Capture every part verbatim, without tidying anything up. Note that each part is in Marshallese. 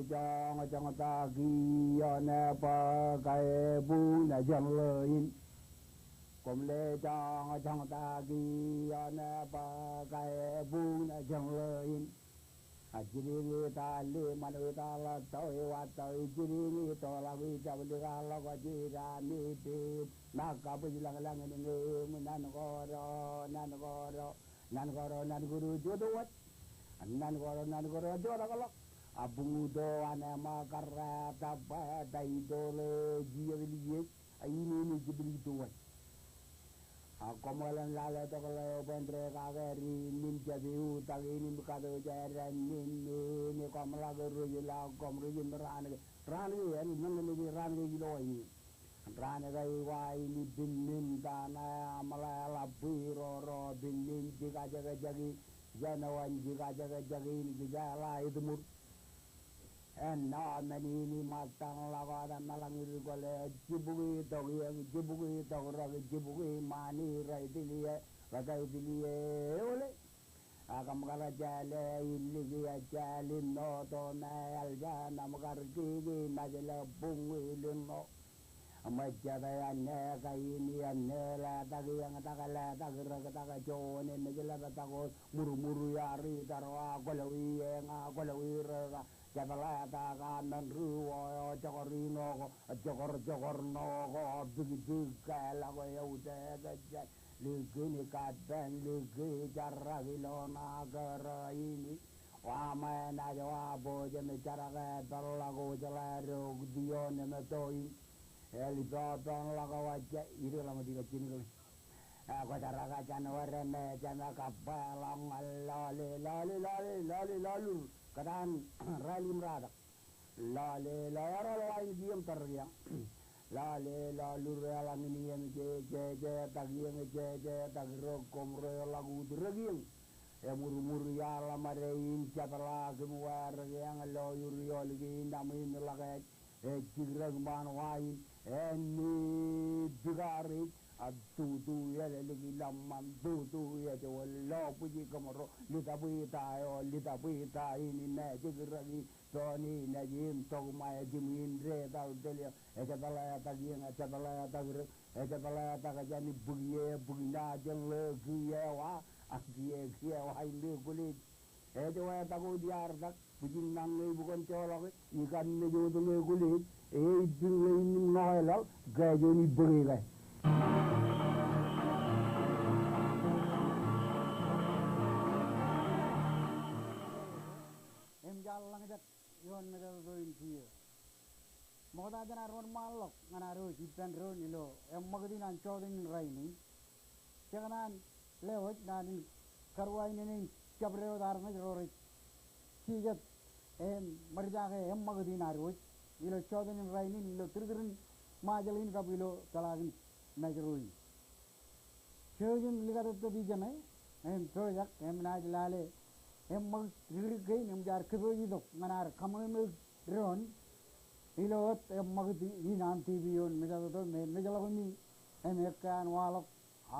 Joñjoñ ta kiiō ne bōk aebuknāj jān ḷọk in. Koṃ le joñjoñ ta kiiō ne bōk aebuknāj jān ḷọk in. A jidiñ ita liṃan ita ḷọk tọi wa tọi jidiñ ito ḷọk ijab lik a ḷọk jidaṃ ipit. Ṇa kabwij lañlañ in ñe im nan koro nan koro nan koro nan koro jota waj. Nan koro nan koro jota ḷọk. A buñuto an ema karra ta bwe ta ito ḷe jijet liej. A ini ini jiblik to waj. A koṃeḷeḷein lale tok ḷeo bwe en rekakere in im jab eutiej in im katoijeran in in koṃ ḷak rej ḷọk koṃ rej im raan ke raan ke en meñe mej raan ke ilo in. Raan ke eo wa in ippān men ta ṇe aṃ ḷe ḷap bwe roro pān men jikajekjek in jān eo an jikajekjek in kijeḷā etmur. Āinwōt men in im ṃōttan ḷọk wōt meḷañ ri kōle jibukwi tok iiō jibukwi tok rōk jibukwi ṃani rej tiliō rej tiliō eole. Ak im kar jāle iliki ejāl in ṇo to me eḷ jān am kar kiki mejle buñwi lin ṇo. Im ejjete āne kain āne letak iiō tak letak rōk tak juon emej lepetak wōt murmur iar itar wa kwōlọwi eñ a kwōlọwi rōk a jepḷetak a men ri wō eo jokor ino ko jokor jokor ṇo ko bikbik ke ḷọk eo eutiej ejjāl. Liki in kappān liki jarrak ilo ṇa kōrā in. Wa ṃōj naaj wa bōjjān jarak e peḷḷọk wōj ḷe rok tiōn im to in. Eḷ ippān ḷọk wōj ireḷọk ṃōj ikajjin kōn. Eo kwōjarrak jān wōr me jān kappān ḷọk ñan lale lale lale lale lalur kōtaan rāāl im ratak. Lale lale ro lo ain kiiō im tōre kiiō. Lale lalur eḷaññe in iiō im jeje jejetak iiō im jejetak rōk koṃ rej ḷọk ut rōk iiō. Emurmur iaḷ ṃade in jepḷaak im wārik eñ lo ur iolik in aṃ im ḷọk ej ej jikrōk ṃaan wa in. Āne bikar ej a tutu ej ālikin ḷōṃṃan tutu ej wōt lo bwij kōmro litapwita eo litapwita in im ej jikrōk in Toni nejin tok ṃae jimwin de tau telio. Ejepḷetak iiō, ejepḷetak rōk, ejepḷetak jān bukwi e, bukwi ṇa jān ḷe kiiō wa, ak kiiō kiiō wa in me kwōlej. Ejepḷetak wōt iar tak, bwijin ṇañ ñe ibukōn joḷọk, ikam mej wōt ñe kwōlej, e ippān ḷe in im ṇo eḷọk, ke juon ibōke ke. Im jaar ḷañjak ioon mejatoto in kiiō. Ṃokta jān ad wōnṃaanḷọk ñan ad wōj ippān doon ilo eṃṃakūt in an jọteen in rainin. Jekōṇaan lewōj naan in karuwainene in jabdewōt armej ro rej jijet im ṃōjjake eṃṃakūt in ad wōj ilo jọteen in rainin ilo tūrtūrin Ṃajeḷ in kab ilo peḷaakin Mājro in. Jouj im likatōttōt ijeṇe im pojak im naaj lale eṃṃakūt dikdik kein im jaar kōpooj itok ñan ad kaṃōṃōj doon ilo wōt eṃṃakūt in an TV ioon mejatoto me mejḷọkumi im ekkā an waḷọk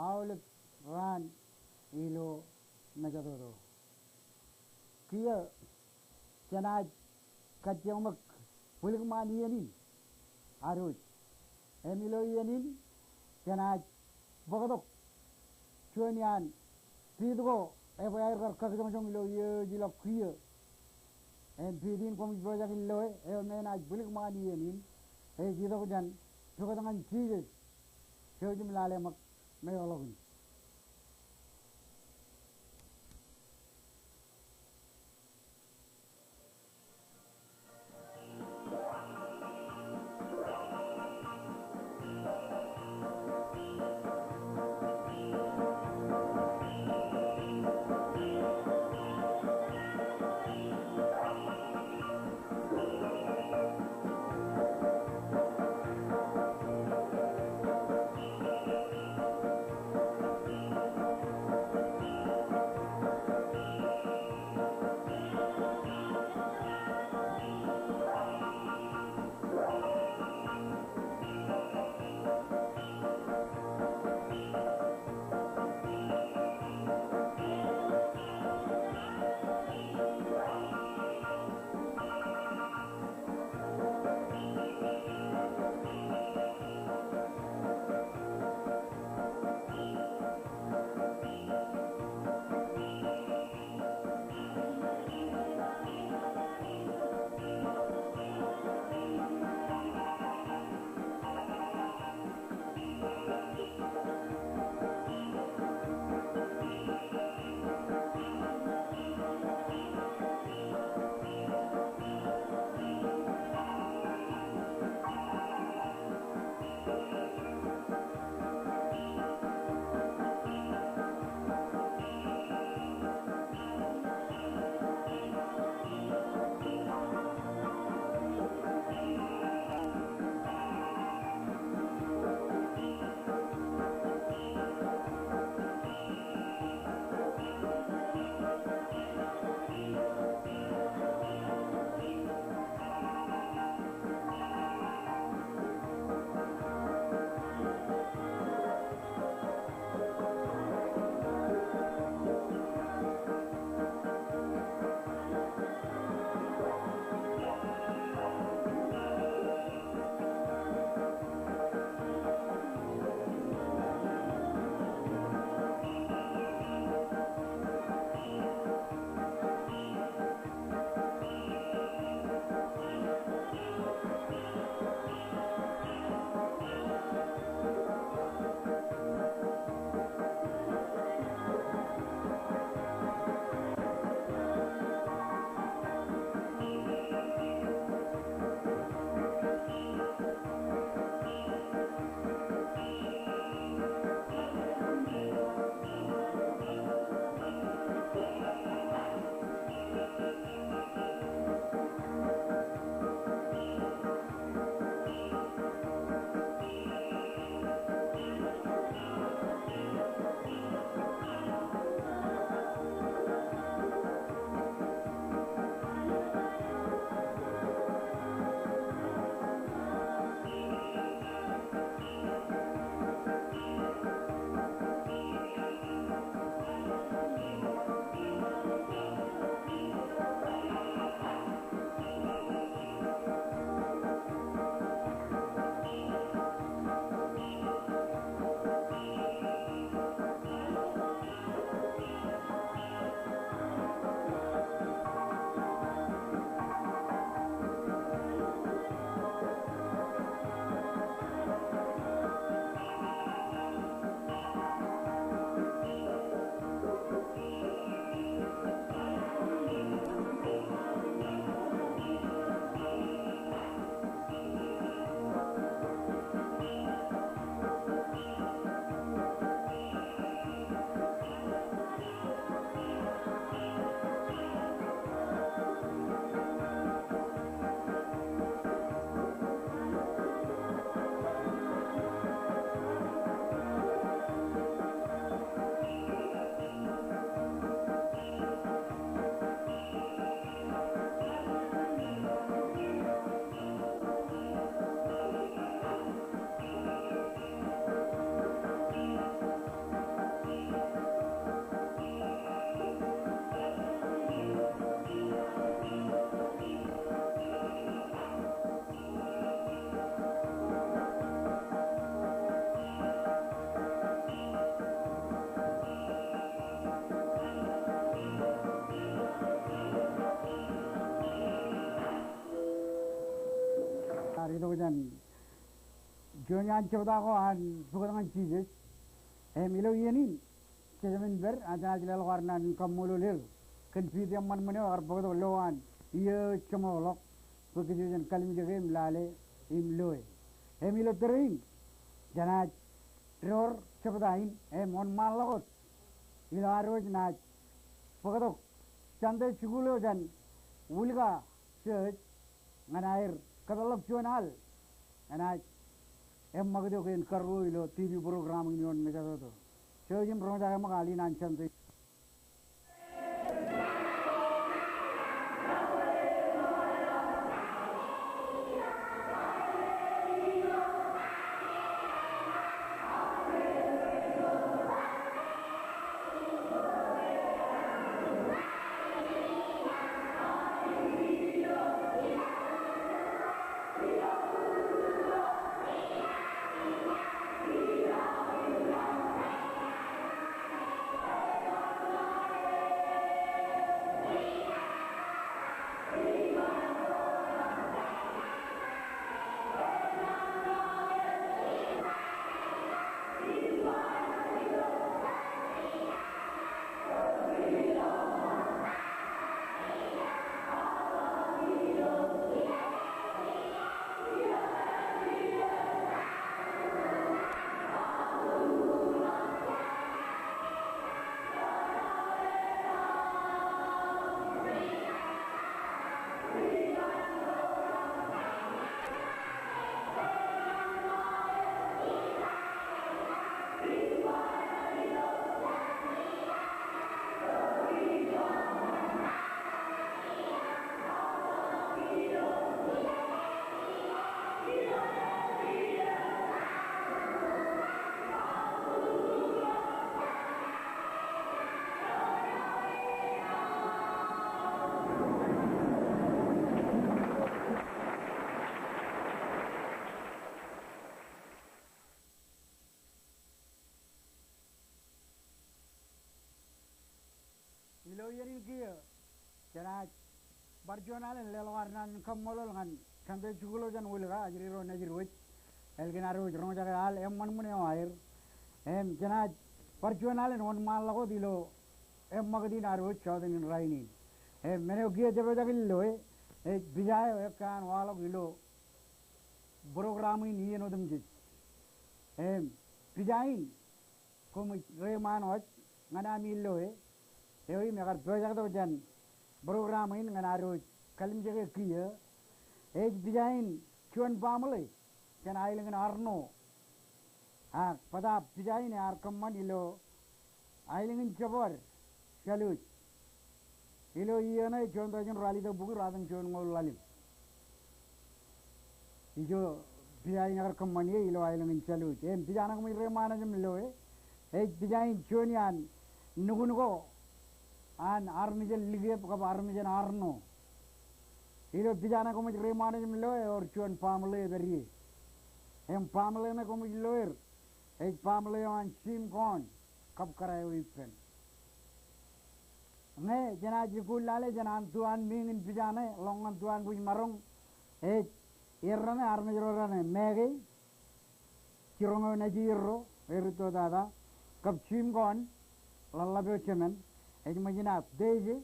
aolep raan ilo mejatoto. Kiiō jenaaj kajjioñ ṃōk bwilikṃaan iien in ad wōj. Im ilo iien in jenaaj bōktok juon iaan piit ko ebwe aer kar kakjoñjoñ ilo iiō ej ilọk kiiō. Im piit in koṃij pojak in loe eo me enaaj bwilikṃaan iien in ej itok jān pukot ñan Jisōs. Jouj im lale ṃōk meḷọkin. Juon iaan jebta ko an bōktok ñan Jisōs. Im ilo iien in, jejāmin pād, a jenaaj leḷọk ad naan in kaṃṃoolol er kōn pit eṃṃan eo ekar bōktok lowaan iiō jeṃḷọkḷọk bwe kōj jen kalimjeke im lale im loe. Im ilo tōre in, jenaaj door jebta in im wōnṃaanḷọk wōt ilo ad wōj naaj bōktok Sunday school eo jān Wilga Church ñan aer kōpeḷḷọk juon al enaaj eṃṃakūt eok en karuo ilo TV program in ioon mejatoto. Jouj im roñjake ṃōk al in an Sunday. Ilo iien in kiiō, jenaaj bar juon alen leḷọk ad naan in kaṃṃoolol ñan Sunday school eo jān Wilga, ajri ro nejid wōj, ālikin ad wōj roñjake al eṃṃanṃan eo aer. Im jenaaj bar juon alen wōnṃaanḷọk wōt ilo eṃṃakūt in ad wōj jọteen in rainin. Im men eo kiiō jepojak in loe, ej pija eo ekkā an waḷọk ilo program in iien otemjej. Im pija in koṃij reiṃaan wōj ñan ami loe, eo im ekar pojak tok jān program in ñan ad wōj kalimjeke kiiō. Ej pija in juon baaṃle jān aelōñ in Arno. Ak bōtaab pija in ear kōṃṃan ilo aelōñ in Jabōd, Saluj. Ilo iiō ṇe juon tọujin ralitōk bukwi ratimjuonñoul ḷalem. Ijo pija in ekar kōṃṃan ie ilo aelōñ in Saluj. Im pija ṇe koṃij reiṃaan wōj im loe, ej pija in juon iaan nukun ko an armej in Likiep kab armej in Arno. Ilo pija ṇe koṃij reiṃaan wōj im loe, ewōr juon baaṃle epād ie. Im baaṃle ṇe koṃij loer, ej baaṃle eo an Jim Kon kab kōrā eo ippān. Ñe jenaaj ikkuun lale jān an tuanmiiñ in pija ṇe ḷọk ñan tuanbwijmaroñ, ej er raṇe, armej ro raṇe, Meke, jiroñ eo nejierro, Eritto tata, kab Jim Kon, ḷōḷḷap eo jemān, ej ṃōj in aō Deje,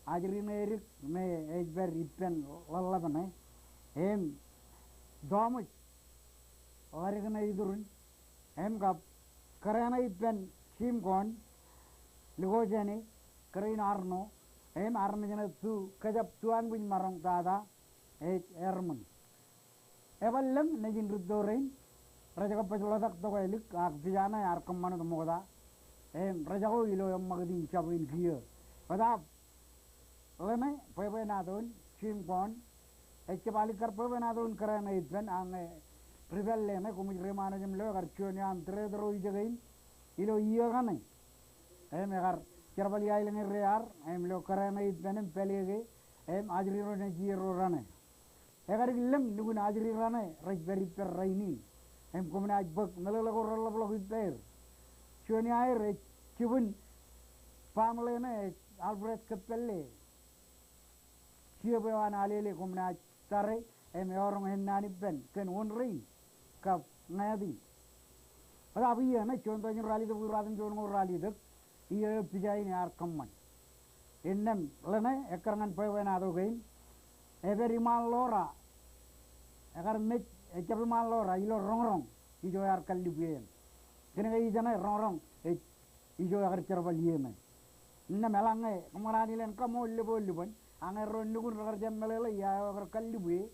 ajri ṇe edik me ej pād ippān ḷōḷḷap ṇe, im Tọọmej, ḷadik ṇe iturin, im kab kōrā ṇe ippān Jim Kon, Likojane, kōrā in Arno, im armej ṇe tu kōjab tuanbwijmaroñ tata, ej Ermon. Eban lōñ nejin ritto rein, rej kab baj ḷotak tokālik, ak pija ṇe ear kōṃṃan wōt ṃokta, im rej jako ilo eṃṃakūt in jab in kiiō. Bōtaab ḷe ṇe, bwebwenato in, Jim Kon, ejjab alikkar bwebwenato in kōrā ṇe ippān, ak ñe ri pālle ṇe, koṃij reiṃaan wōj im loe, ekar juon iaan tōrtōro ijoko in ilo iiō kaṇe. Im ekar jerbal iaelōñ errear, im ilo kōrā ṇe ippān im pāleke, im ajri ro nejierro raṇe. Ekadik lōñ nukun ajri raṇe rej pād ippād rainin. Im koṃ naaj bōk meḷeḷe ko reḷapḷọk ippāer. Juon iaer ej jibwin baaṃle ṇe ej Alfred Kōppālle. Jibwin eo an Alele koṃ naaj tare im eọroñ ennaan ippān kōn wōn rein kab ñāāt in. Bōtaab iien ṇe juon tọujin ralitōk bōk ruwatimjuon ko ralitōk, iiō eo pija in ear kōṃṃan. Innām ḷeṇe ekkar ñan bwebwenato kein, epād iṃaan ḷoor, ekar mej, ejjab iṃaan ḷoor ilo roñroñ ijo ear kallibwe eṇ. Kōnke ijeṇe roñroñ ej ijo ekar jerbal iiō ṇe. Innām eḷaññe kōṃṃan an ilen kaṃool lōb eo lipōn, ak ñe ro nukun rekar jab meḷeḷe ia eo ekar kallibwe,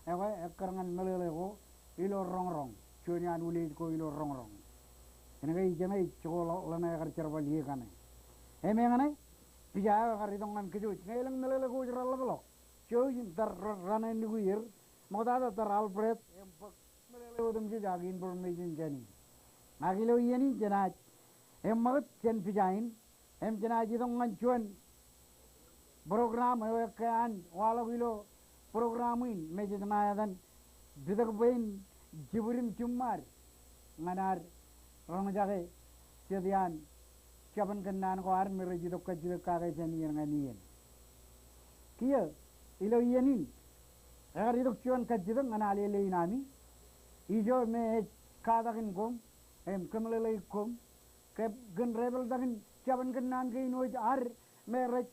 ekwe ekkar ñan meḷeḷe ko ilo roñroñ, juon iaan uleej ko ilo roñroñ. Kōnke ijeṇe ej jokwe ḷo-, ḷeṇe ekar jerbal iiō kaṇe. Im eñṇe, pija eo ekar itok ñan kōj wōj, ñe elōñ meḷeḷe ko wōj reḷapḷọk, jouj im tar ra-, raṇe nukier, ṃoktata tar Alfred, im bōk meḷeḷe otemjej ak information jān in. Ak ilo iien in jenaaj eṃṃakūt jān pija in, im jenaaj itok ñan juon program eo ekkā an waḷọk ilo program in me jej ṇa etan Pitōk Pein Jibwid im Jiṃṃaad ñan ad roñjake jet iaan jabōn kōnnaan ko ad me rej itok kajjitōk kake jān iien ñan iien. Kiiō, ilo iien in, ekar itok juon kajjitōk ñan alele in ami, ijo me ej katakin koṃ, im kōmeḷeḷeik koṃ, kōm, kōn dāpḷọk in jabōn kōnnaan kein wōj ad me rej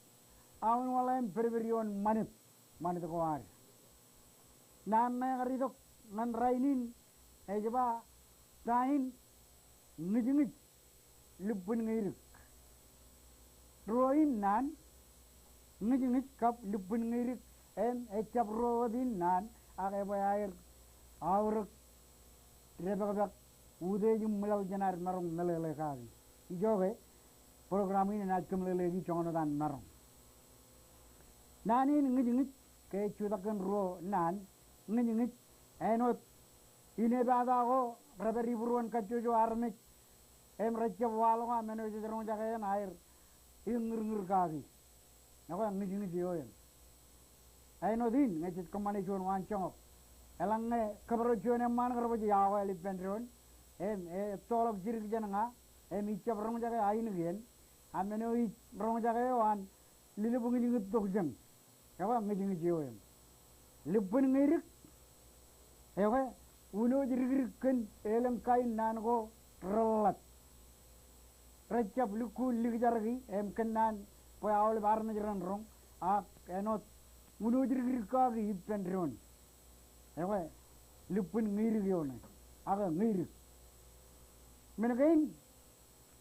aunwaḷe im pedped ioon ṃanit, ṃanit ko ad. Naan ṇe ekar itok ñan rainin, ej ba ta in ñijñij lipwin ñeidik. Ruo in naan, ñijñij kab lipwin ñeidik, im ejjab ruo wōt in naan, ak ebwe aer aorōk depakpak utiej im ṃwilaḷ jān ad maroñ meḷeḷe kaki. Ijoke program in enaaj kōmeḷeḷeiki joñan wōt an maroñ. Naan in ñijñij, ke ej jutak kōn ruo naan, ñijñij, āinwōt inepata ko rej pād ibūruon kajjojo armej, im rej jab waḷọk a men eo jej roñjake eṇ aer iññirñir kaki. Ekwe ñijñij eo eṇ. Āinwōt in ñe jej kōṃṃane juon waanjoñak, eḷaññe kōbro juon eṃṃaan kar bwe jej akwāāl ippān doon, im ettoḷọk jidik jān ña, im ij jab roñjake ainikien, a men eo ij roñjake eo an lelep ñijñij tok jān. Ekwe ñijñij eo eṇ. Lipwin ñeidik, ekwe unooj dikdik kōn elōñ kain naan ko reḷap. Rej jab lukkuun likjarki im kōnnaan bwe aolep armej ren roñ, ak āinwōt unooj dikdik kaki ippān doon. Ekwe lipwin ñeidik eo ṇe, ak ñeidik. Men kein,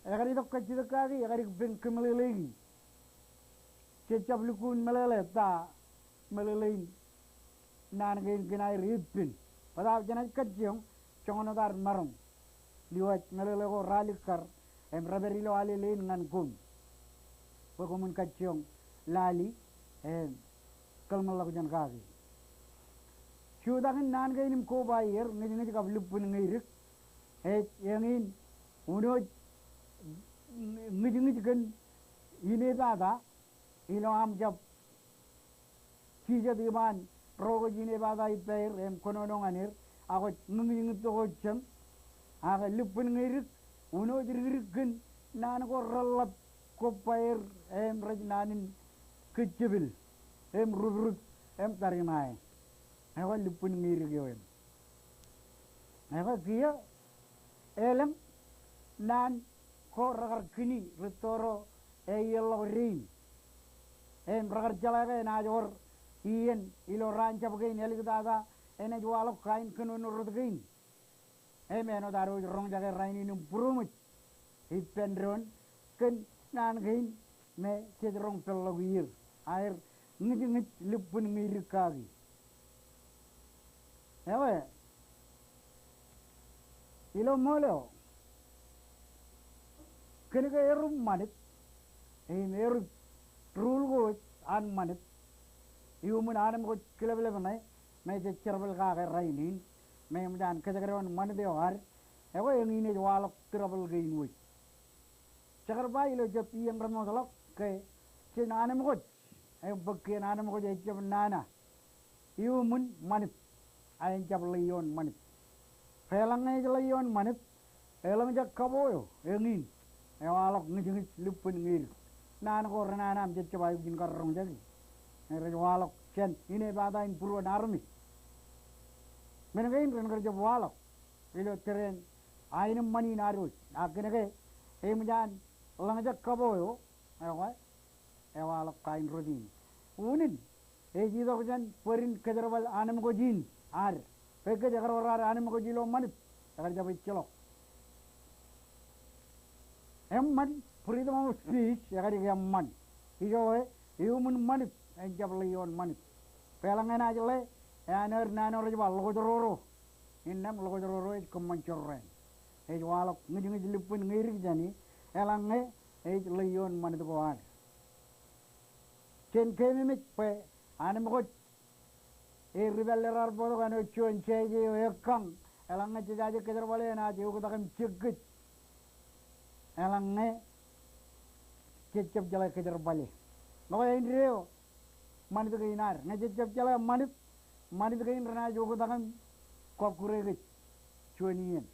ekar itok kajjitōk kaki, ekar ippān kōmeḷeḷeiki. Jej jab lukkuun meḷeḷe ta meḷeḷein naan kein kōn aer ippān. Bōtaab jenaaj kajjioñ joñan wōt ad maroñ. Lewōj meḷeḷe ko raar likkar, im rej pād ilo alele in ñan koṃ, bwe koṃwin kajjioñ lali, im kōḷmānḷọkjeṇ kaki. Jutak in naan kein im koba er, ñijñij kab lipwin ñeidik, ej eñin unooj ñijñij kōn inepata, ilo aṃ jab jijet iṃaan ro kwōj inepata ippa er im kōnono ñan er, ak kwōj ñijñij tok wōt jān. Ak lipwin ñeidik, unooj dikdik kōn naan ko reḷap kobba er, im rej naan in kōjjepel, im ruprut, im tariṇae. Ekwe lipwin ñeidik eo eṇ. Ekwe kiiō, elōñ naan ko rekar kini rūtto ro eieḷḷọk dein. Im rekar jeḷā ke enaaj wōr iien ilo raan jab kein āliktata enaaj waḷọk kain kōnono rot kein. Im āinwōt ad wōj roñjake rainin im būroṃōj ippān doon kōn naan kein me jej roñ peḷḷọk ier, aer ñijñij lipwin ñeidik kaki. Ekwe, ilo ṃool eo, kōnke erup ṃanit, im erup rule ko wōj an ṃanit, iuṃwin anemkwōj kileplep ṇe me jej jerbal kake rainin, me eṃōj an kōjekdọọn ṃanit eo ad, ekwe eñin ej waḷọk trouble kein wōj. Jekar ba ilo jet iien remootḷọk ke jen anemkwōj, im bwe kien anemkwōj ejjab nana iuṃwin ṃanit, a en jab ḷe ioon ṃanit. Ke eḷaññe ej ḷe ioon ṃanit, elōñ jak kabo eo eñin ewaḷọk ñijñij lipwin ñeidik. Naan ko renana aṃ jejjab aikuj in kar roñjaki. Ñe rej waḷọk jān inepata in būruon armej, men kein ren kar jab waḷọk. ilo tōre in aenōṃṃan in ad wōj. Ak kōnke eṃōj an ḷōñjek kabo eo, ekwe, ewaḷọk kain rot in. Unin, ej itok jān bōd in kōjerbal anemkwōj in ad. Bwe kōj ekar wōr ad anemkwōj ilo ṃanit, ekar jab ejjeḷọk. Eṃṃan, freedom of speech, ekar jab eṃṃan. Ijoke, iuṃwin ṃanit, en jab ḷe ioon ṃanit. Bwe eḷaññe enaaj ḷe, ear naan eo rej ba ḷokjroro. Innām ḷokjroro ej kōṃṃan jorrāān. Ej waḷọk ñijñij lippin ñeidik jāne, eḷaññe ej ḷe ioon ṃanit ko ad. Jen keememej bwe anemkwōj ej ri pālle raar bōktok āinwōt juon jeje eo ekkañ, eḷaññe jejaje kōjerbale enaaj eoktak im jekjek. Eḷaññe jej jab jeḷā kōjerbale. Ḷọk āindeeo, ṃanit kein ad. Ñe jej jab jeḷā ṃanit, ṃanit kein renaaj oktak im kọkkure kōj juon iien.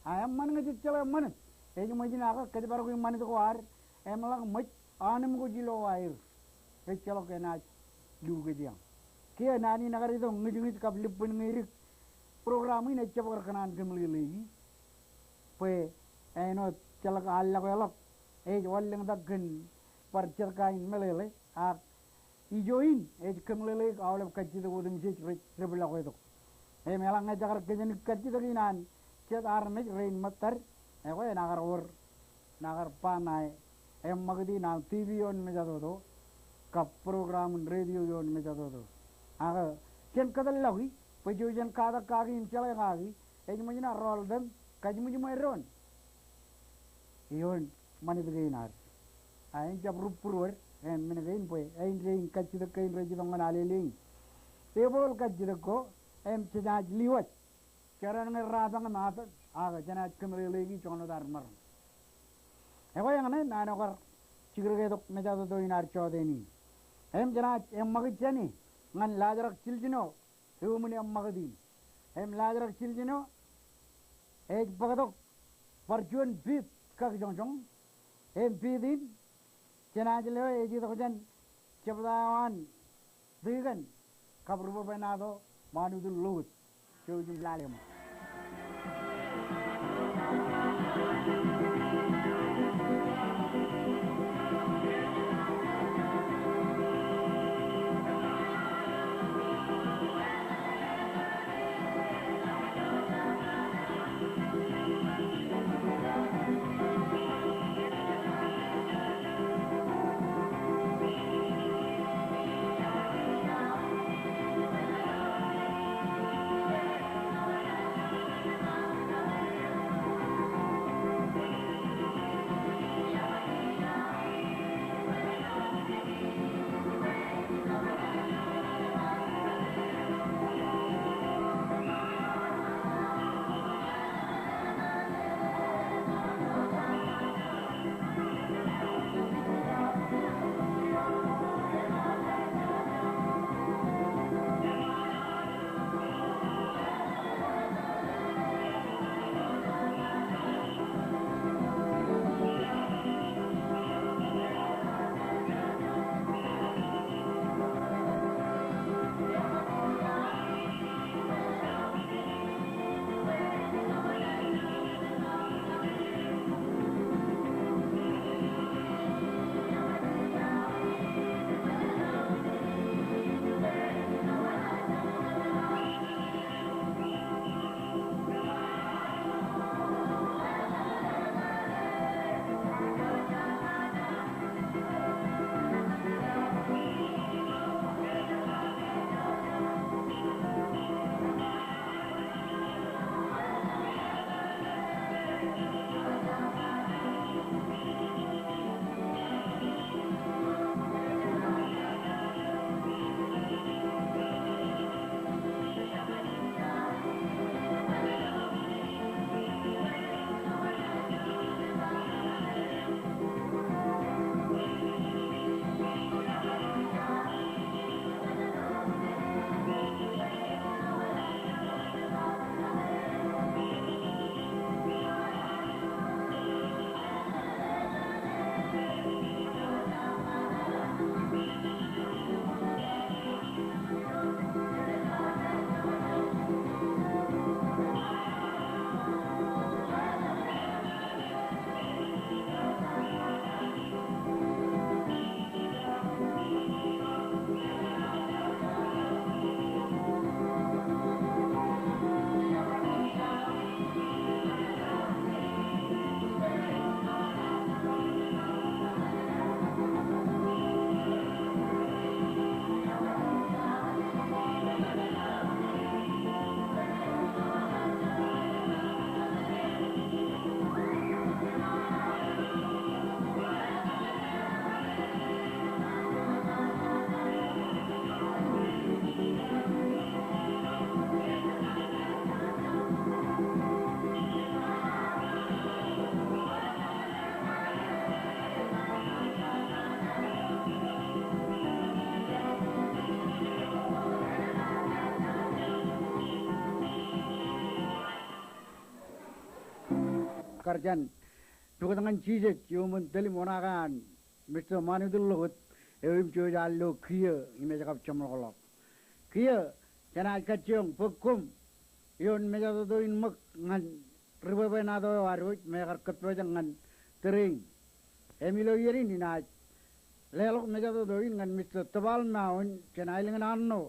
A eṃṃan ñe jej jeḷā ṃanit, ej ṃōj in ak kōjparok ṃanit ko ad, im ḷak ṃōj anemkwōj ilo aer. Ejjeḷọk enaaj lu kōj eañ. Kiiō naan in ekar itok ñijñij kab lippin ñeidik, program in ejjab kar kōṇaan kōmeḷeḷeiki. Bwe āinwōt ejjeḷọk allọk eḷọk, ej wanlōñtak kōn bar jet kain meḷeḷe, ak ijo in ej kōmeḷeḷeik aolep kajjitōk otemjej rej depḷọk etok. Im eḷaññe jekar kōjenik kajjitōk in an jet armej rein ṃōttad, ekwe en akar wōr, en akar ba ṇae eṃṃakūt in an TV ioon mejatoto, kab program in radio ioon mejatoto. Ak jen kōtḷọki, bwe jouj jen katak kaki im jeḷā kaki, ej ṃōj in rọọltem kajjimjuṃweo doon ioon ṃanit kein ad. A en jab rūbbūruod, im men kein bwe āindein kajjitōk kein rej itok ñan Alele in. Ebooḷ kajjitōk ko, im jenaaj liwōj. Jeran ñe rapañ im apañ, ak jenaaj kōmeḷeḷeiki juon wōt ad maroñ. Ekwe eñṇe naan eo kar jikdik etok mejatoto in ad jọteen in. Im jenaaj eṃṃakūt jāne ñan laajrak jiljino iuṃwin eṃṃakūt in. Im laajrak jiljino ej bōktok bar juon piit kakijoñjoñ. Im piit in jenaaj lewōj ej itok jān jebta eo an tikōn kab ri bōbwenato Ṃanutu Ḷowōt. Jouj im lale ṃōk. Kar jān pukot ñan Jisōs ioon tōl im oṇaake an Mista Ṃanutin Ḷọkūt eo im jouj an lo kiiō im ej kab jeṃḷọkḷọk. Kiiō jenaaj kajjioñ bōk koṃ ioon mejatoto in ṃōk ñan ri bwebwenato eo ad wōj me ekar kōppojak ñan tōre in. Im ilo iien in inaaj leḷọk mejatoto in ñan Mista Tōpal Maon jān aelōñ in Arṇo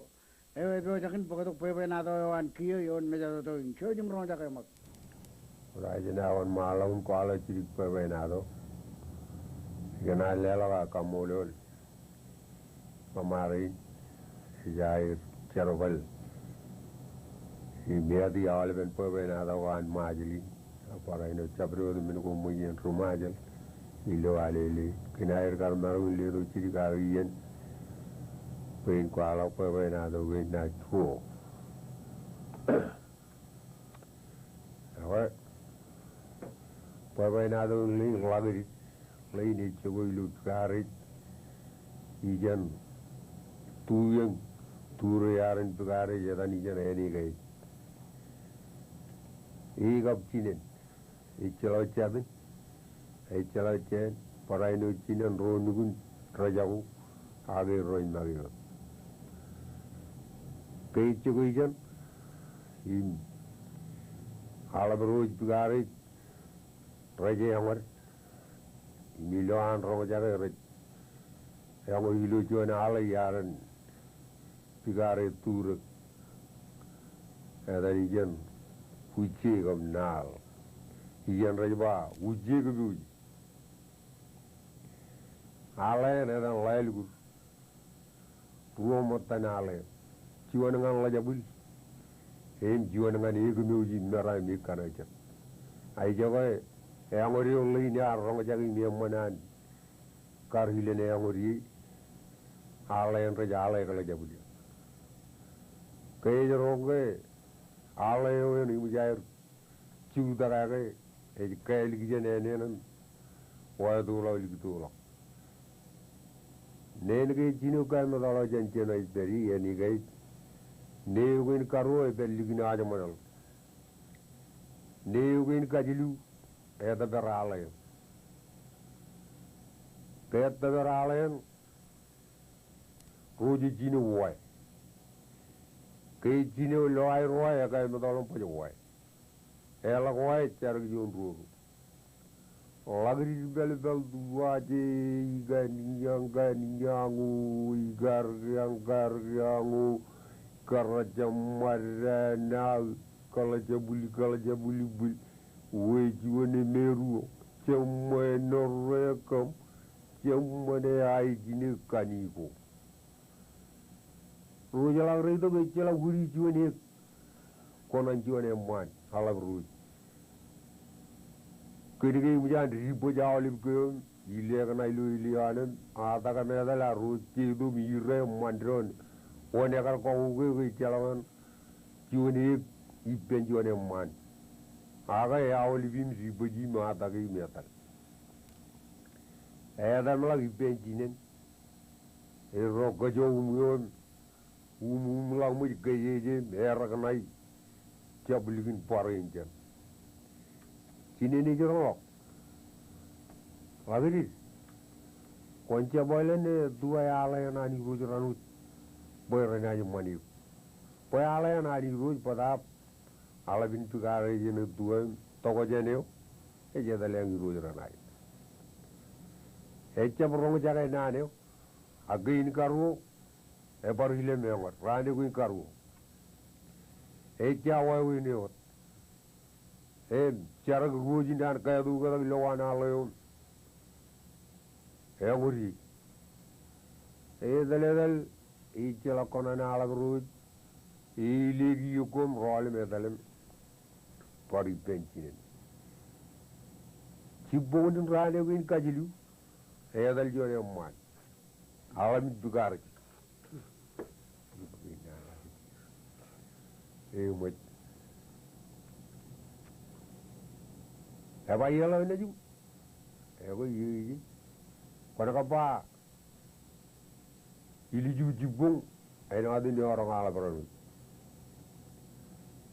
eo epojak in bōktok bwebwenato eo an kiiō ioon mejatoto in. Jouj im roñjake ṃōk. Bar ijin aō ṃaanḷọk im kwaḷọk jidik bwebwenato. Ikōṇaan leḷọk aō kaṃṃoolol Ṃōṃarein ej aer jerbal im āti aolepen bwebwenato ko an Ṃajeḷ in. Ak barāinwōt jabdewōt men ko ṃōj ien ri Ṃajeḷ ilo alele. Kōn aer kar maroñ in letok jidik ak iien bwe in kwaḷọk bwebwenato kein naaj ruo. Ekwe, bwebwenato in ḷein Ḷakdid, ḷein ej jokwe ilo Pikarej, ijeṇ tu eñ, tūrei ear in Pikarej, etan ijeṇ Ānikaej. E kab jinen, ejjeḷọk jatin, ejjeḷọk jāān, barāinwōt jinen ro nukun rejako, ak e rej make wōt. Ke ej jokwe ijeṇ, im aḷap ro ej Pikarej, rej eñwed, im ilo an roñjake rej eñwed ilo juon aḷe iar in Pikarej tūrek. Etan ijeṇ Ujje kab Naal. Ijeṇ rej ba Ujje kōpooje. Aḷe eṇ etan Ḷaelukur. Ruo ṃōttan aḷe eṇ. Juon ñan Ḷajabwil im juon ñan Ekōmwōj im Mera im Ekanojet. A ijoko eñwed eo ḷein ear roñjake im eṃṃan an kar ilen eñwed ie, aḷe eṇ rej aḷe Ḷajabwil. Ke ej roñ ke aḷe eo eṇ eṃōj aer jutak ake ej kālik jān āneenan wātoḷọk liktoḷọk. Neen ke ej jino kameḷọkḷọk jān jeṇe ej pād ie, Ānikaej, neo kein karuo ej pād likin ajeṃōdḷ. Neo kein kajilu etōpar aḷe eṇ. Ke etōpar aḷe eṇ, ro rej jino wāween. Ke ej jino lo aer wāween, ekameḷọkḷọk im baj wāween. Eḷak wāween, ej jar kijoñ ruo ruo. Ḷakdid pālpāl tuwaje, ikan iññañ, ikan iññaño, ikar kiañ, kar kiaño, kar jeṃṃan, ṇa, kaḷajabwil, kaḷajabwilbwil, wāween juon emeruo, jeṃṃan norrekaṃ, jeṃṃan eaijin e kaniko. Ro ej ḷak reitok, ejjeḷọk wūdi juon eō, kōṇaan juon eṃṃaan, aḷap ro ej. Kōn ke eṃōj an dibōj aolep keoon, ilek ṇa ilo elio an im, atak im etal, a ro ej jeito im ire im ṃan doon. Wōn ekar kọkkure ke ejjeḷọk an juon eō ippān juon eṃṃaan. Ak eaolep im dibōj im atak im etal. Etōmḷọk ippān jinen. Erro kōjọuṃ ioon uṃwuṃ ḷọk ṃōj, kōjeje im erōk ṇa e jab likin bar eṇ jān. Jinen ej roñḷọk, Ḷakdid, kwōn jab ālōn e tua e aḷe eṇ an Irooj raan wōt bwe renaaj ṃan eok. Bwe aḷe eṇ an Irooj bōtaab aḷap in Pikarej eṇ e tua im tokjān eo ej etal eañ Irooj renaaj. Ejjab roñjake naan eo, ak kein karuo ebar ilem eñwed, raan eo kein karuo. Ejja wāween eo wōt. Im jar ruo ijin an kātoktak ilowaan aḷe eo im eñwed ie. Etōl, etōl, ejjeḷọk kōṇaan aḷap ro ej, elōñ kiiō ko im rọọl im etal im bar ippān jinen. Jibboñin raan eo kein kajilu, etal juon eṃṃaan. Aḷap in Pikarej. Eṃōj. Eba ieḷọk naaj im. Ekwe, iiō ijin. Kwōn kab ba ilju jibboñ āinwōt in eọroñ aḷap raan wōt.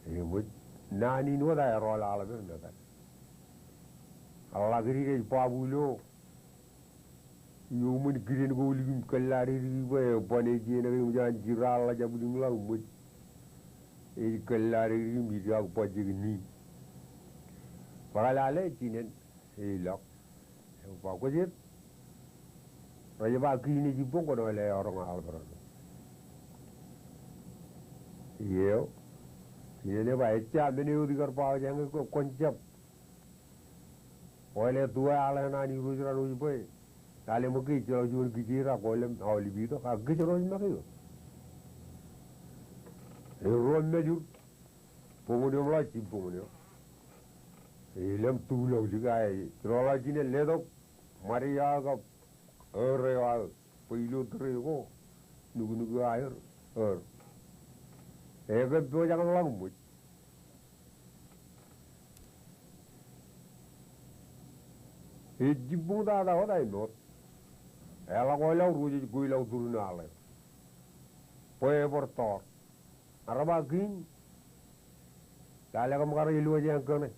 Eṃōj. Naan in wōt a erọọl aḷap eo im etal. Ḷakdid ej babu ilo iuṃwin kiden ko ilikim kōllaadikdik bwe eban ej iien ke eṃōj an jeraḷ ḷajab limḷọk ṃōj. Ej kōllaadikdik im idaak bajjek nin. Bōk lale jinen ej ilọk. Eo ba kwōj et. Rej ba kiin ej ibboñ kwōn ḷe eọroñ aḷap raṇ. Eo. Jinen ej ba ejja men eo ikar ba eñin ke kwōn jab. Kwōle tuwe aḷ eṇ an Irooj raṇ wōj bwe lale ṃōk ke ejjeḷọk juon kijeer ak kwōlem aolep itok ak kōjro ej make eo. Ej ruo mejur. Boñōn eo ḷọk jibboñōn eo. Ej lem tuḷọk lik ae ej ḷọk jinen letok ṃad eo aō kab ewōr eo aō. Bwe ilo tōre ko nuknuk eo aer ewōr. Ekōb pojak im ḷak ṃōj. Ej jibboñ tata wōt ae moot. Eḷak oḷọk ro jej kweilọk turin aḷ eo. Bwe ebōr tọọr. Ak rej ba kiin. Lale kōm kar ilwōj eñin kōṇe.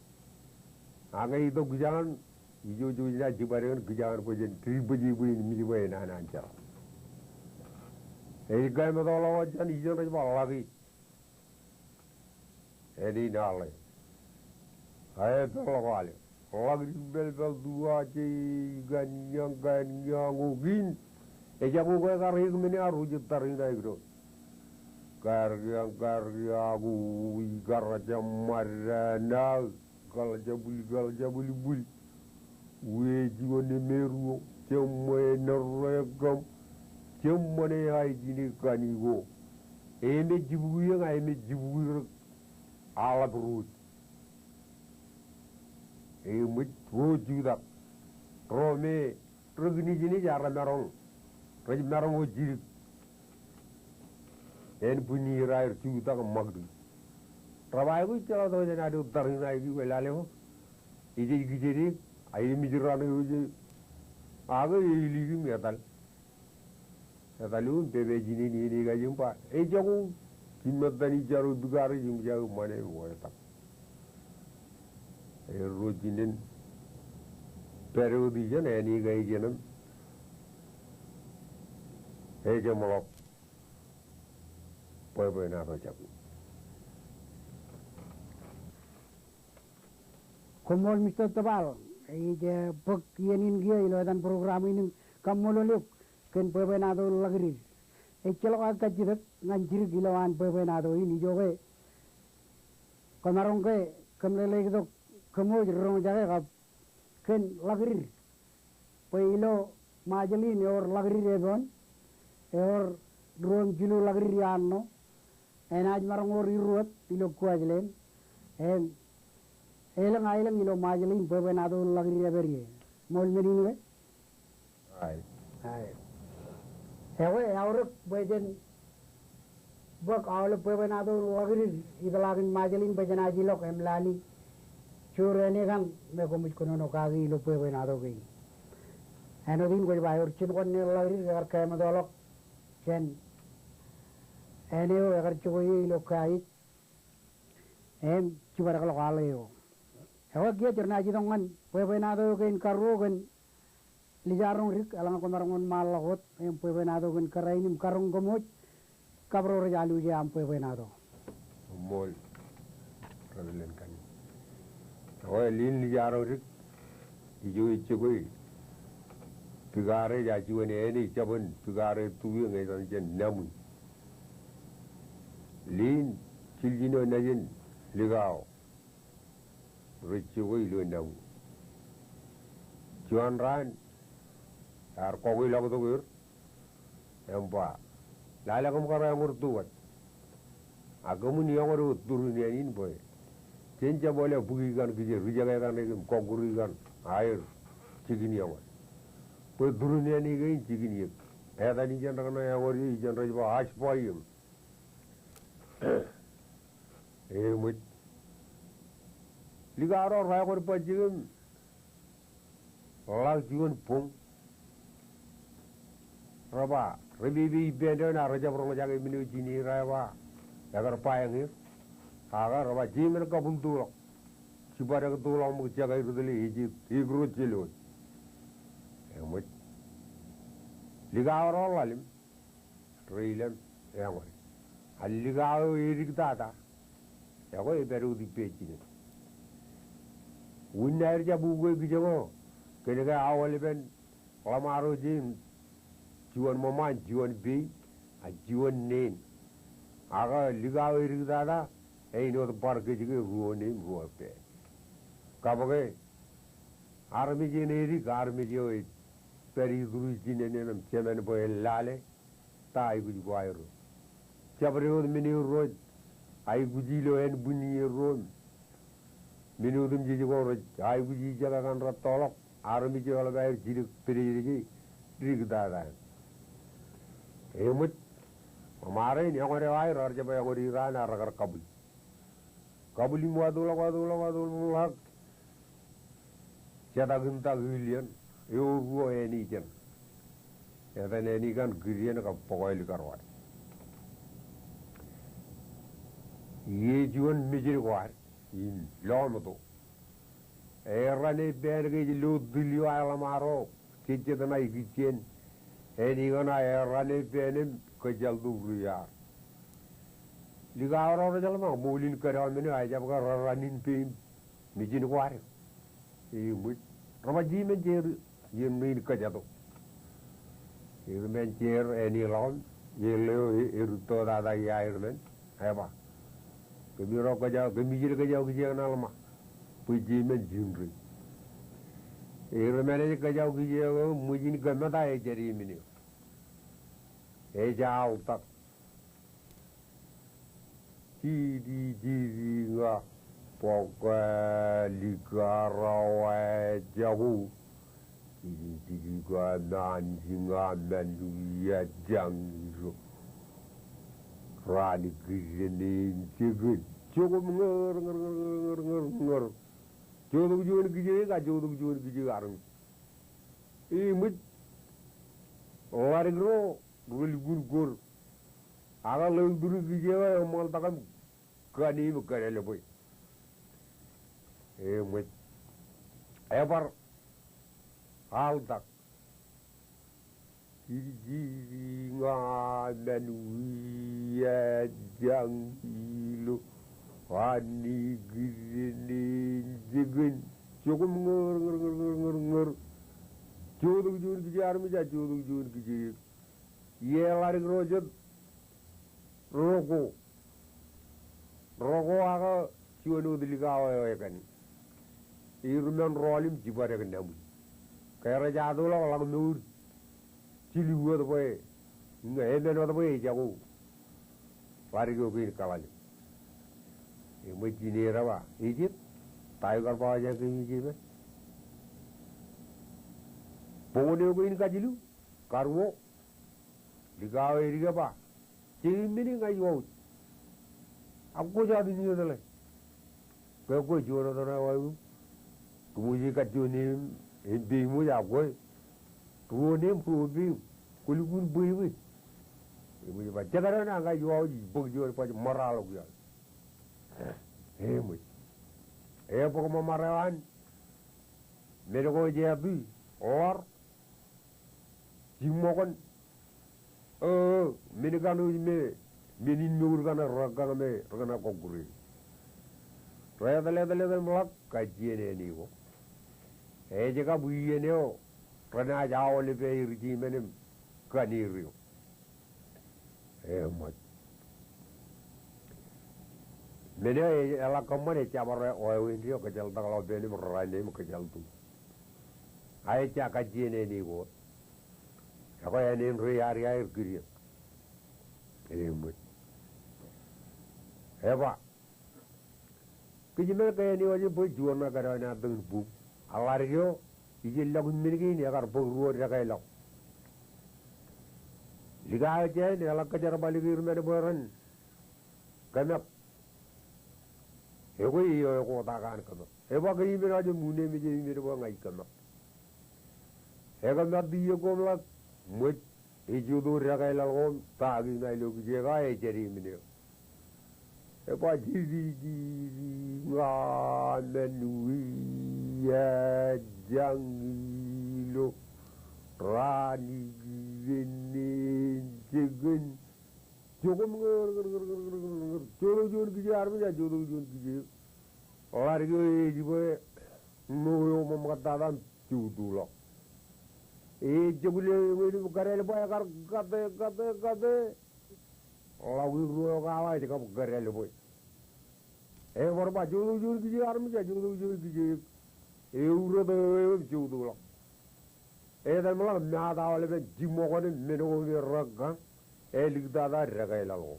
Ak ñe itok kijañan, ijo, ijo, ijo, jibadek in kijañan bwe jen dibōjbōj in mej bwe enana an jeraḷ. Ej kaimetoḷọk wōt jān ijeṇ rej ba ḷaki. Enaaj aḷe. Ae peḷḷọk aḷe. Ḷakdik pālpāl tuwa je ikanniañ kanniañ ko kiin. Ejako ke kar ekmān arro jet tariṇae kidoon. Karkiañ karkiañ ko ikar jab ṃadda naō. Kaḷjabwil kaḷjabwilbwil. Wōj juon emeruo. Jeṃṃe nōrreekōṃ. Jeṃṃane ae jine kani ko. Emej jibukwi eñ, emej jibukwi rōk. Aḷap ruo. Eṃōj ro jutak. Ro me rej kinikinij ak remaroñ. Rej maroñ wōt jidik. En bwinnier aer jutak ṃakdik. Rej ba aikuj ejjeḷọk tok jān ad tariṇae kiiō bwe lale eo. Ej ej kijedik. Ak emej raṇ eo ej. Ak ej ilikim etal. Etal eo im pepe jinen iien ekajiṃ ba, ejako, jimettan ijaro pikare jiṃjake ṃane im oetak. Erro jinen pād wōt ijeṇ, āne ekajiṃ im ejeṃḷọk bwebwenato jabwin. Koṃṃool Mister Tōpal, ij, eh, bōk iien in kiiō ilo etan program in im kaṃṃoolol eok kōn bwebwenato ḷakdid. Ejjeḷọk aō kajjitōk ñan jidik ilowaan bwebwenato in ijoke. Kōmaroñ ke kōm lelektok kōm wōj ri roñjake kab kōn ḷakdid. Bwe ilo Ṃajeḷ in ewōr ḷakdid epoon, ewōr ruo im jilu ḷakdid iaan ṇo, enaaj maroñ wōr irruwōt ilo Kuwajleen, im elōñ aelōñ ilo Ṃajeḷ in bwebwenato in ḷakdid epād ie. Ṃool men in ke? Ae. Ae. Ekwe, eaorōk bwe jen bōk aolep bwebwenato in ḷakdid itḷaak in Ṃajeḷ in bwe jenaaj ilọk im lale juon āne kaṇ me koṃij kōnono kaki ilo bwebwenato kein. Āinwōt in kwōj ba ewōr jin kwōn ne ḷakdid ekar kaemetoḷọk jān āne eo ekar jokwe ie ilo kaij im jibadekḷọk aḷ eo. Ekwe kiiō jen naaj itok ñan bwebwenato eo kein karuo kōn Lijaroñ Dik, eḷaññe kwōmaroñ wōnṃaanḷọk wōt, im bwebwenato kōn kōrā in im karoñ kōm wōj, kab ro rej aluje aṃ bwebwenato. Ṃool, Reverend Kani. Ekwe, Liin Lijaroñ Dik, ijo ej jokwe, pikare ej juon āne jabōn pikare tu eñ etan jān Naṃwi. Liin jiljino nejin Likao. Rej jokwe ilo Naṃwi. Juon raan, ear kọkweilọk tok er, im ba, lale kōm kar eñor tu wōt. Ak kōmin eñor wōt turin āne in bwe jen jab ḷe bōk ikaṇ kijeek, ri jekḷọk ikaṇ im kọkkure ikaṇ aer jikin eñor. Bwe turin āne kein jikin eō. Etan ijeṇ rekōṇaan eñor ie, ijeṇ rej ba, ash bwai im Eṃōj. Likao ro rej kar bajjek im ḷak juon boñ. Rej ba, rej pepe ippān doon ak rej jab roñjake men eo jine ro rej ba ekar ba eñin. Ak rej ba, jemen kabwiltoḷọk. jibadek tuḷọk ṃōk jekā irtile ej, ej kro jeḷā wōt. Eṃōj. Likao ro ḷalem. Ri ilem eñoe. Al likao eo edik tata. Ekwe epād wōt ippān jinen. Wūn aer jab ukwe kijeño. Kōn ke aolepen ḷōṃaro jein juon ṃōṃaan, juon pein, ak juon neen. Ak likao edik tata, āinwōt bar kōjke ruo neen, ruo pein. Kab ke armej en edik, armej eo ej pād ituruj jinen eṇ im jemān bwe en lale, ta aikuj ko aer eo. Jabdewōt men eo rej aikuj ilo ānbwin iien ro im men otemjej ko rej aikuj ijekā kaṇ rej toḷọk, armej eo eḷap aer jidik pādejeje, dik tata. Eṃōj, ṃōṃaro in eñode aer, ar jab eñode raan, ar kar kabwil. Kabwil im wātoḷọk, wātoḷọk, wātoḷọk, ḷak. Jetak im tak ilien, eo ruo āne jān. Etan āne kaṇ Gideon kab Bōkoel ikar wād. Ie juon mejed ko ad, im lọmeto. Errā ṇe pein ke ej lo tiljek ae ḷōṃaro, jejjet ṇae kijjien, āne kaṇ errā ṇe pein im kōjjeḷtok ri ar. Likao ro rej ḷōṃaro, ṃool in kōdọọmen eo, a jab ke rerrā nin pein mejin ko ad. Eṃōj. Rej ba jimen jeer iien ṇe in kōjjeḷtok. Im men jeer āne ḷọk im, ilo e, erūtto tata iaer men. Eba. Kōmij ro kōjau, kōmij ro kōjau kijeek ṇe ḷōṃa. Bwe jimen jinri. Im men ej kōjau kijeek eo, ṃōj in kōmata ejjeḷā men eo. Ej altak. Jidi, jidi ña bōkālik arowa jako. Jidi, jidi ña manji ña manji ejjañ ilo. Raan kijen in jikin. Jokom ñōr, ñōr, ñōr. Jotok juon kijeek, a jotok juon kijeek armej. Eṃōj. Ḷadik ro, ri lukkuun kor. Ak ḷeo iturū kijeek eo eṃṃantak im kani im kōdālbwe. Eṃōj. Ebar. Altak. Jidi, jidi ña manji ejjañ ilo. Raan kijen in jikin. Jokom ñōr, ñōr, ñōr, ñōr, ñōr. Jotok juon kijeek armej, a jotok juon kijeek. Ie ḷadik ro jet. Roko. Roko ak juon wōt likao eo ekān. Im men rọọl im jibadek naṃwi. Ke rej ato ḷọk ḷak mour. Jilu wōt bwe. Ñe emān wōt bwe ejako. Ḷadik eo kein kaḷalem. Eṃōj, ijin er eba. Ijin. Ta eo kar ba ejjañ kein ijin men. Bok eo kein kajilu. Karuo. Likao eo edik eba. Jej men in ña ij wōj. Ak kwōj jab in etale. Ke kwe juon wōt ṇe wāween. Kōmwōj kajjojo neeṃ, im peimwōj ak kwe. Ruo neeṃ, ruo peim. Kwō lukkuun bwebwe. Eṃōj ej ba, jekdọọn ña ij wōj, ij bōk juon baj ṃōraḷọk iaḷ. Eṃōj. Ebōk ṃōṃaro an. Men ko ej etto. Ḷor. Jiṃṃokon. O, men kaṇ eo me, men in mour kaṇ rekkañ me, rekkañ kọkkure. Re etal, etal, etal im ḷak kajjien āne ko. Ej kab iien eo, renaaj aolep aer jimen im kani eo. Eṃōj. Men eo, e, eḷak kōṃṃan ejjab bar wāween eo, kōjeḷtak ḷọk pein im rerrā neeṃ kōjeḷtuk. A ejja kajjien āne ko. Ekwe āne in ri iaar iaer Gideon. Eṃōj. Eba. Kōj men ke āne wōj bwe juon ṇe kōdọọn an tōn buk. A ḷadik eo, ijellọkun men kein ekar bōk ruo dekālọk. Likao jān eḷak kōjerbal ke er men bwe ren kōmāt. Ekwe eo ekwotak an kōmāt. Eba ke imen aje, unin men eo imen bwe ña ij kōmāt. Ekōmātti iien ko im ḷak, ṃōj, ej joto dekālaḷ ko im ta kein ṇa ilo kijeek eo, ejjab men eo. Ej ba, "Jidididi, ña men wiajañ ilo raan ikijjien jekōn." Jokom ñe, ñe, ñe, ñe, ñe, ñe, ñe, jotok juon kijeek armej, a jotok juon kijeek ḷadik eo ej bwe ṇo eo ṃōṃaktata im joutuḷọk. Ejjab lewōj im kōdeḷbwe, ekar kate, kate, kate. Ḷọk in ruo eo kaḷa ej kab kōdeḷbwe. Ebar ba, jotok juon kijeek armej, a jotok juon kijeek. Eurot eo eo im joutuḷọk. Etan ḷọk im maat aolepen jimọkon im men ko me rōk kaṇ, āliktata dekālaḷ ko.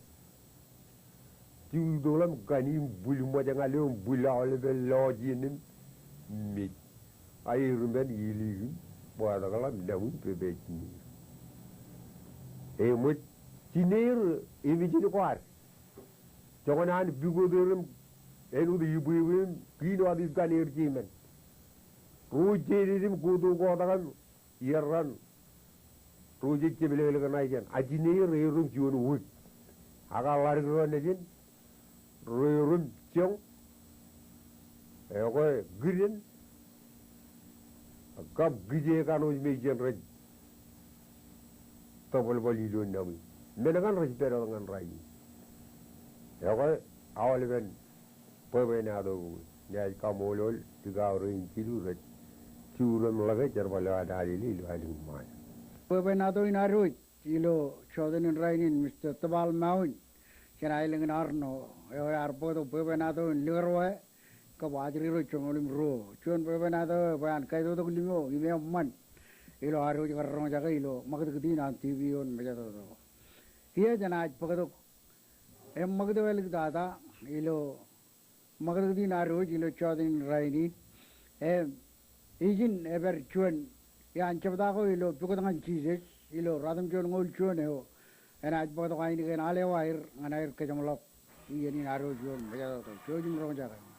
Joutuḷọk im kani im bwil ṃōjñal eo im bwil aolepen lọjien im mej. A er men ilikin bōktok ḷọk im naṃ in pepe jineer. Eṃōj, jineer im ijin kwaad. Joñan an pukot er im āinwōt ibwiwi im kiin wōt ikkan er jemen. Ro jeje im koto kotak im iar ran ro jej jepḷeḷe kōṇaan jān. A jineer erom juon wōj. Ak a ḷadik ro nejin, ro erom joñ, ekwe kiden, kab kijeek kanooj me ijin rej tōbalbal ilo naṃ in. Men kaṇ rej pād wōt ñan rainin. Ekwe aolepen bwebwenato ko, ña ij kaṃṃoolol likao rein jilu rej juur im ḷak jerbal eo an Alele ilo aelōñ in Ṃajeḷ. Bwebwenato in ad wōj ilo jọteen in rainin, Mista Tōpal Mawin, jān aelōñ in Arṇo, eo ear bōktok bwebwenato in Likūrwe kab Ajri ro joñoul im ruo. Juon bwebwenato eo bwe an kaitotok limo im eṃṃan ilo ad wōj kar roñjake ilo ṃakūtkūt in an TV eo in Mejatoto. Kiiō jenaaj bōktok eṃṃakūt eo āliktata ilo ṃakūtkūt in ad wōj ilo jọteen in rainin. Im ijin ej pād juon iaan jebta ko ilo pukot ñan Jisōs ilo ruatimjuonñoul juon eo enaaj bōktok ainikien al eo aer ñan aer kōjeṃḷọk iien in ad wōj ioon Mejatoto. Jouj im roñjake.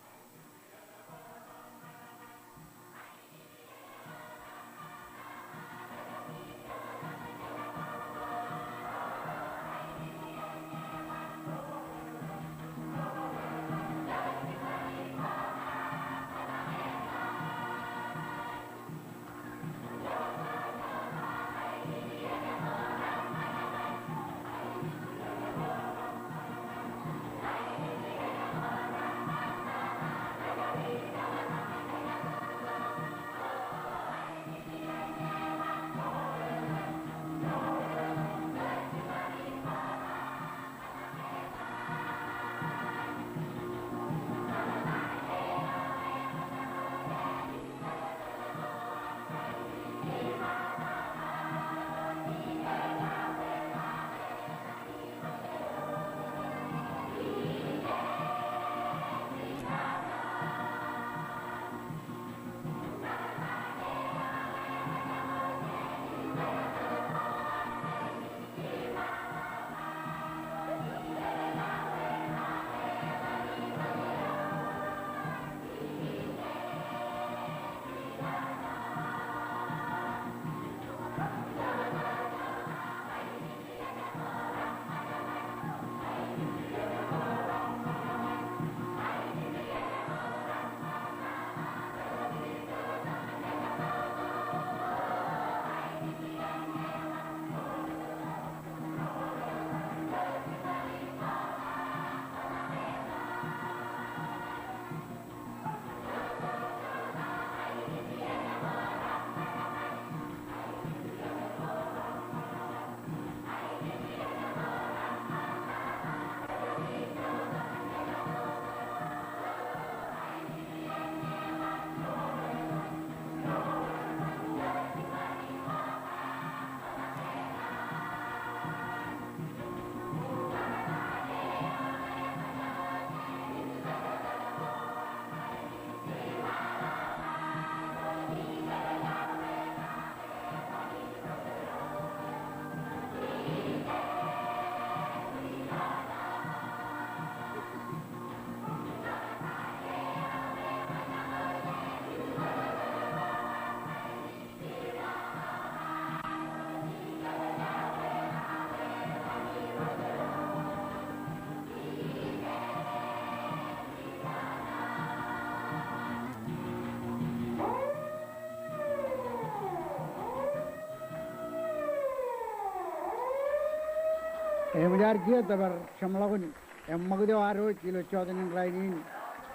Eṃōj ad kiiō tōpar jeṃḷọkin eṃṃakūt eo ad wōj ilo jota in rainin.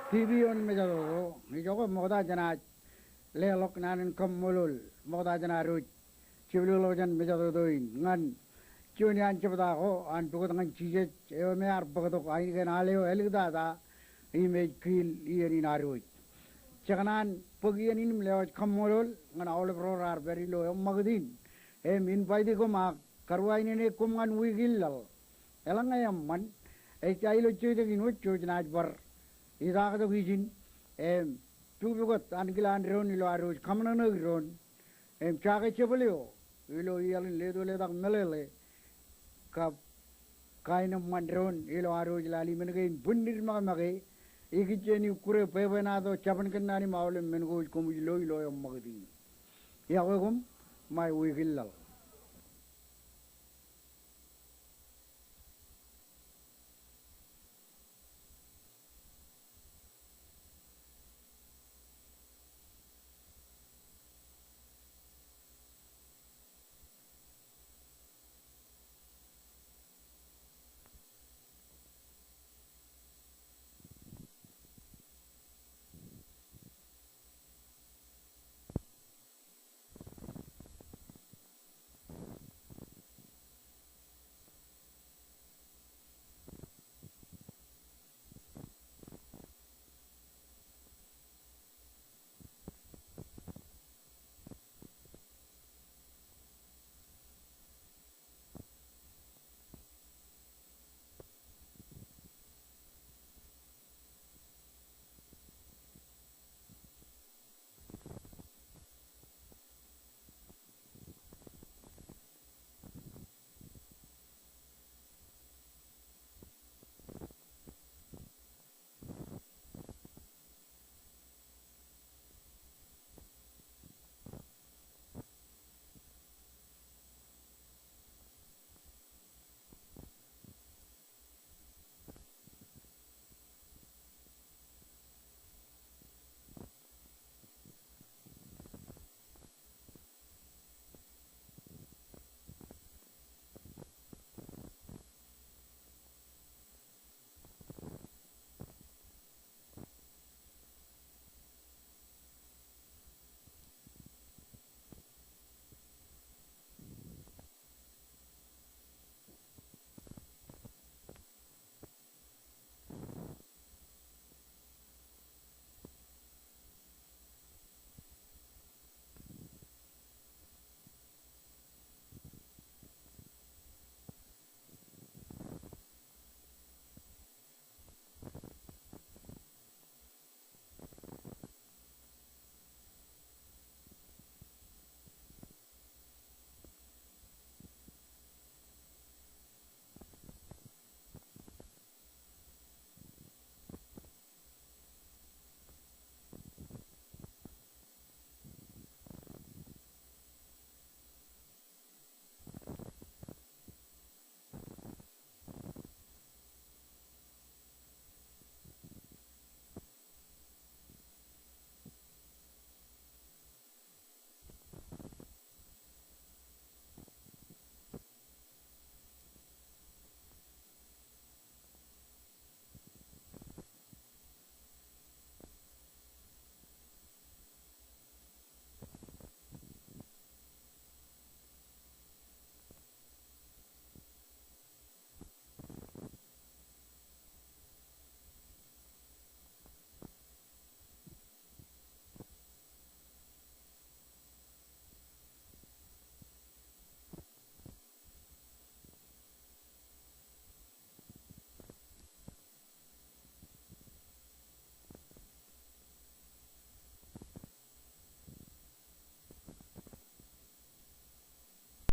Tipi eo in mejatoto, ijoke ṃokta jenaaj leḷọk naan in kaṃṃoolol ṃokta jān ad wōj jepḷọkḷọk jān mejatoto in ñan juon iaan jebta ko an pukot ñan Jisōs eo me ear bōktok ainikien al eo āliktata im ej kiil iien in ad wōj. Jekōṇaan bōk iien in im lewōj kaṃṃoolol ñan aolep ro raar pād ilo eṃṃakūt in im invite koṃ ak karuwainene koṃ ñan wiik in laḷ. Eḷaññe eṃṃan, ej ta ilo jeitok in wōj jej naaj bar itaaktok ijin im pukpukot ankilaan doon ilo ad wōj kaṃōṇōṇōik doon im jake jepel eo ilo iaḷ in leto letak meḷeḷe kab kain eṃṃan doon ilo ad wōj lale men kein bwinnid ṃakṃake. Ikijjien ikkure bwebwenato jabōn kōnnaan im aolep men ko wōj koṃij lo ilo eṃṃakūt in. Iọkwe koṃ, ṃae wiik in laḷ.